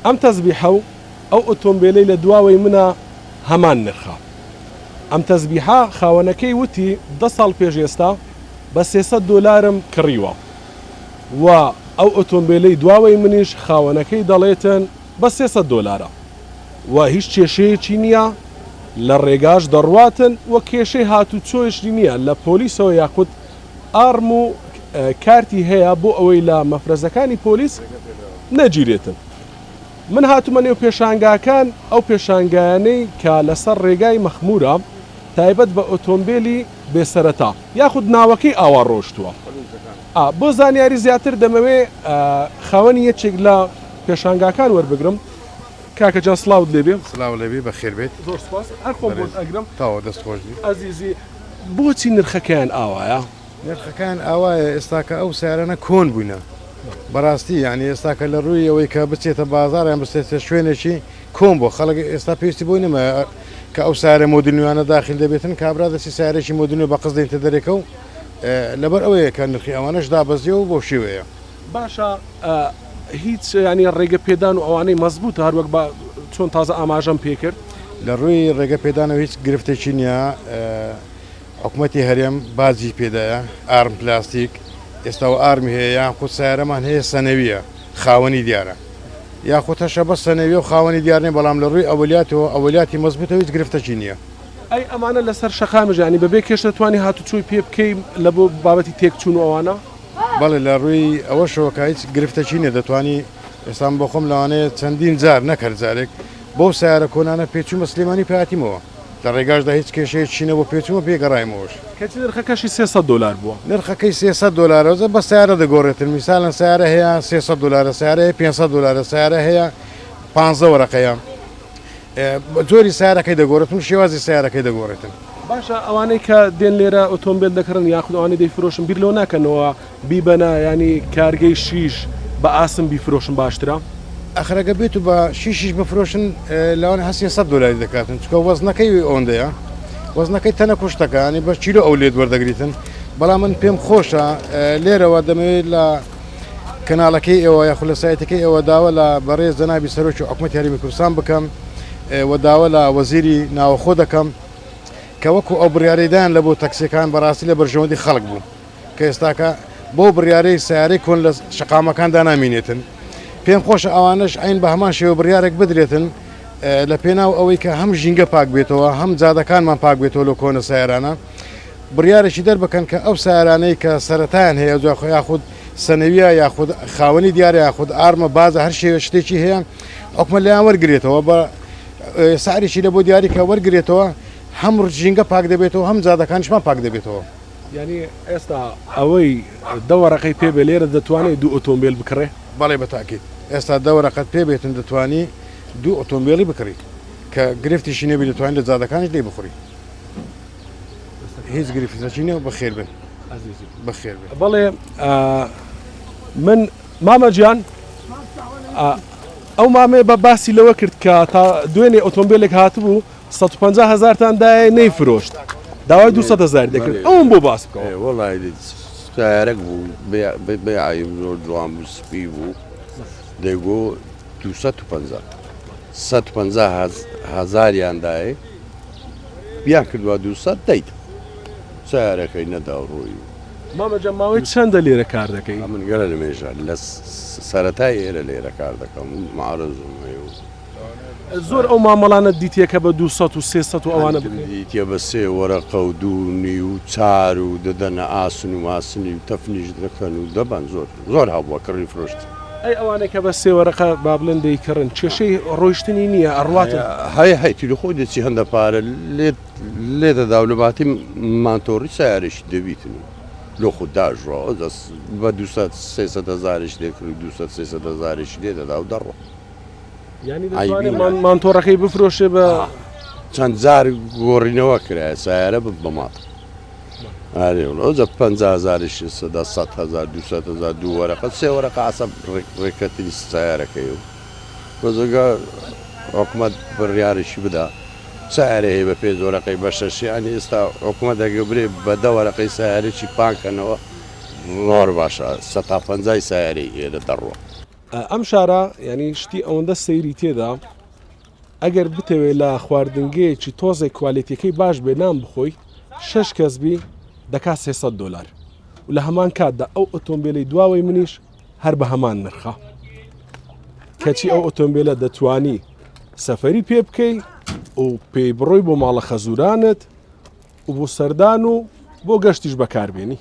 ئەم تەزبیحە و ئەو ئۆتۆمبێلەی لە دواوەی منە هەمان نرخە. ئەم تەزبیحە خاوەنەکەی وتی دە ساڵ پێش ئێستا بە 300 دۆلارم کڕیوە و ئەو ئۆتۆمبێلەی دواوەی منیش خاوەنەکەی دەڵێتن بە 300 دۆلارە و هیچ کێشەیەکی نییە لە ڕێگاش دەڕواتن و کێشەی هاتوچۆیشی نییە لە پۆلیسەوە یاخود ئاڕم و کارتی هەیە بۆ ئەوەی لە مەفرەزەکانی پۆلیس نەگیرێتن. من هاتوومە نێو پێشانگاکان، ئەو پێشانگایانەی کە لەسەر ڕێگای مەخموورە تایبەت بە ئۆتۆمبێلی بێ سەرەتا یاخود ناوەکەی ئاوا ڕۆشتووە. بۆ زانیاری زیاتر دەمەوێ خاوەنی یەکێک لە پێشانگاکان وەربگرم. کاکە جان سڵاوت لێبێ. سڵاو لێبی بەخێر بێیت. زۆر سوپاس هەر خۆم بۆت ئەگرم. تەواو دەست خۆش بی. ئەزیزی بۆچی نرخەکەیان ئاوایە؟ نرخەکەیان ئاوایە ئێستاکە ئەو سەیارانە کۆن بووینە بەڕاستی یانی ئێستاکە لە ڕووی ئەوەی کە بچێتە بازاڕ یان بچێتە شوێنێکی کۆن بۆ خەڵک ئێستا پێویستی بۆی نەمایە کە ئەو سەیارە مۆدیل نوێیانە داخل دەبێتن کابرا دەچی سەیارێکی مۆدیل نوێ بە قسط دێنتە دەرێکە و لەبەر ئەوەیە کە نرخی ئەوانەش دابەزیوە و بەو شێوەیە. باشە هیچ یانی ڕێگە پێدان و ئەوانەی مەزبوتە هەر وەک بە چۆن تازە ئاماژەم پێ کرد؟ لە ڕووی ڕێگە پێدانەوە هیچ گرفتێکی نییە حکومەتی هەرێم باجی پێدایە ئارم پلاستیک ئێستا و ئارمی هەیە یان خود سیارەمان هەیە سەنەویە خاوەنی دیارە یاخود هەشە بەس سەنەویە و خاوەنی دیار نیە بەڵام لە ڕووی ئەولیاتەوە ئەولیاتی مەزبوتە و هیچ گرفتەکی نییە. ئەی ئەمانە لەسەر شەقامیش یانی بەبێ کێشە دەتوانی هاتوچۆی پێ بکەی لە بۆ بابەتی تێکچوون و ئەوانە؟ بەڵێ لە ڕووی ئەوەشەوە کە هیچ گرفتەکی نیە دەتوانی ئێستا من بۆخۆم لەوانەیە چەندین جار نەک هەر جارێک بەو سەیارە کۆنانە پێچوومە سلێمانی پێهاتیمەوە لە ڕێگاشدا هیچ کێشەیەکی نەبوو پێچوومە پێ گەڕایمەوەش. کەچی نرخەکەشی 300 دۆلار بووە. نرخەکەی 300 دۆلارە جا بە سەیارە دەگۆڕێتن میسالەن سەیارە هەیە 300 دۆلارە سەیارە هەیە 500 دۆلارە سەیارە هەیە پانزە وەرەقەیە جۆری سەیارەکەی دەگۆڕێتن و شێوازی سەیارەکەی دەگۆڕێتن. باشە ئەوانەی کە دێن لێرە ئۆتۆمبێل دەکڕن یاخود ئەوانەی دەیفرۆشن بیر لەوە ناکەنەوە بیبەنە یانی کارگەی شیش بە ئاسن بیفرۆشن باشترە؟ ئەخر ئەگەر بێت و بە شیشیش بفرۆشن لەوانە هەر 300 دۆلاری دەکاتن چونکە وەزنەکەی ئەوەندەیە وەزنەکەی تەنە کوشتەکە ینی بە کیلۆ ئەو لێت وەردەگریتن بەڵام من پێم خۆشە لێرەوە دەمەوێت لە کەناڵەکەی ئێوە یاخود لە سایتەکەی ئێوە داوا لە بەڕێز جەنابی سەرۆکی حکومەتی هەرێمی کوردستان بکەم و داوا لە وەزیری ناوەخۆ دەکەم کە وەکو ئەو بڕیارەی دایان لە بۆ تەکسیەکان بەڕاستی لە بەرژەوەندی خەڵک بوو کە ئێستاکە بەو بڕیارەی سەیارەی کۆن لە شەقامەکاندا نامینێتن پێم خۆشە ئەوانەش عین بە هەمان شێوە بڕیارێک بدرێتن لە پێناو ئەوەی کە هەم ژینگە پاک بێتەوە هەم جادەکانمان پاک بێتەوە لە کۆنە سەیارانە بڕیارێکی دەربکەن کە ئەو سەیارانەی کە سەرەتایان هەیە جا یاخود سەنەویە یاخود خاوەنی دیارە یاخود ئارمە بازە هەر شێوە شتێکی هەیە حکومەت لێیان وەرگرێتەوە بە سعرێکی لە بۆ دیاری کە وەرگرێتەوە هەم ژینگە پاک دەبێتەوە هەم جادەکانیشمان پاک دەبێتەوە. یانی ئێستا ئەوەی دە وەرەقەی پێ بێ لێرە دەتوانێ دوو ئۆتۆمبێل بکڕێ؟ بەڵێ بە تاکید ئێستا دە وەرەقەت پێ بێتن دەتوانی دوو ئۆتۆمبێلی بکڕی کە گرفتیشی نەبی دەتوانی لە جادەکانیش لێی بخوڕی. هیچ گرفتەکی نیە و بەخێر بن بەخێر بن. بەڵێ من مامە گیان ئەو مامەیە بە باسی لەوە کرد کە تا دوێنێ ئۆتۆمبیلێک هاتبوو 150 هزارتان دایە نەیفرۆشت داوای 200 هزار دەکرد ئەوم بۆ باس بکەوە وەڵی سیارەک بوو بێعیم زۆر جوان بوو سپی بوو دەیگۆ 250 150 هزاریان دایە بیان کردوە 200 دەیت سیارەکەی نەدا و ڕۆی. مامە جان ماوەی چەندە لێرە کار دەکەی؟ ئەمن گەلە لە مێژە لە سەرەتای ئێرە لێرە کار دەکەم و معرەزم هەیە و. زۆر ئەو مامەڵانەت دیتیە کە بە 200 و 300 و ئەوانە بکرێ؟ دیتیە بە سێ وەرەقە و دوو نیو و چار و دەدەنە ئاسن و ماسنی و تەفنیش دەکەن و دەبەن زۆر زۆر هەبووە کڕین فرۆشتن. ئەی ئەوانەی کە بە سێ وەرەقە با بڵێن دەیکڕن کێشەی ڕۆیشتنی نییە ئەڕواتن؟ هەیە هەیە تیلو خۆی دەچی هەندە پارە لێت لێ دەدا و لە باتی مانتۆڕی سیارێکی دەبیتن و لۆ خود داژڕەوە دەست بە 200 300 هەزارێکی لێ کڕی 200 300 هەزارێکی لێ دەدا و دەڕوا. یانی دەتوانێت مانتۆڕەکەی بفرۆشێ بە چەند جار گۆڕینەوە کرایە سیارە بە ماتڕ. ئارێ وڵا ئەوجا 50 هەزاریش سەدا 100 هەزار 200 هەزار دوو وەرەقە سێ وەرەقە عەسەب ڕێککەتنی سەیارەکەی و بەزەگە حکومەت بڕیارێکی بدا سەیارە هەیە بە پێنج وەرەقەی بە شەش یانی ئێستا حکومەت ئەگەر برێ بە دە وەرەقەی سەیارێکی پانکەنەوە زۆر باشە سەتا پەنجای سەیارەی ئێرە دەڕوا. ئەم شارە یعنی شتی ئەوەندە سەیری تێدا ئەگەر بتەوێت لە خواردنگەیەکی تۆزێک کوالێتیەکەی باش بێ نان بخۆی شەش کەس بی دەکات 300 دلار و لە هەمان کاتدا ئەو ئۆتۆمبیلی دواوەی منیش هەر بە هەمان نرخە کەچی ئەو ئۆتۆمبیلە دەتوانی سەفەری پێ بکەی و پێی بڕۆی بۆ ماڵە خەزورانت و بۆ سەردان و بۆ گەشتیش بەکاربێنی.